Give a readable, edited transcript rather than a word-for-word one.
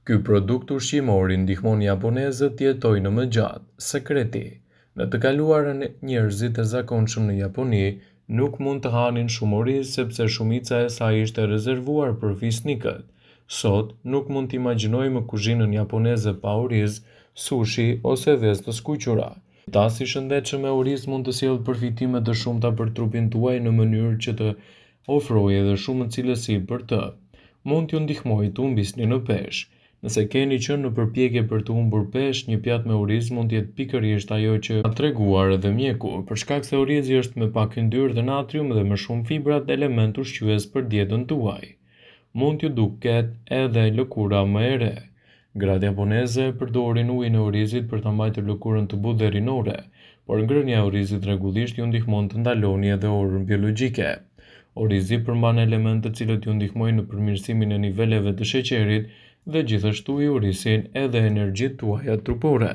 Ky produkt ushqimor i ndihmon japonezët të jetojnë më gjatë. Sekreti. Në të kaluarën, njerëzit e zakonshëm në Japoni nuk mund të hanin shumë oriz sepse shumica e saj ishte rezervuar për fisnikët. Sot, nuk mund të imagjinojmë kuzhinën japoneze pa oriz, sushi ose vezë të skuqura. Një tas i shëndetshëm me oriz mund të sjellë përfitime të shumta për trupin tuaj në mënyrë që të ofrojë edhe shumë cilësi për të. Mund t'ju ndihmojë të humbisni në peshë. Nëse keni qenë në përpjekje për të humbur peshë, një pjatë me oriz mund të jetë pikërisht ajo që ka treguar edhe mjeku, për shkak se orizi është me pak yndyrë dhe natrium dhe me shumë fibra dhe elementë ushqyes për dietën tuaj. Mund t'ju duket edhe lëkura më e re. Gratë japoneze përdorin ujin e orizit për ta mbajtur lëkurën të butë dhe rinore, por ngrënia e orizit rregullisht ju ndihmon të ndaloni edhe orën biologjike. Orizi përmban elementë të cilët ju ndihmojnë në përmirësimin e niveleve të sheqerit dhe gjithashtu ju rrisin edhe energjitë tuaja trupore.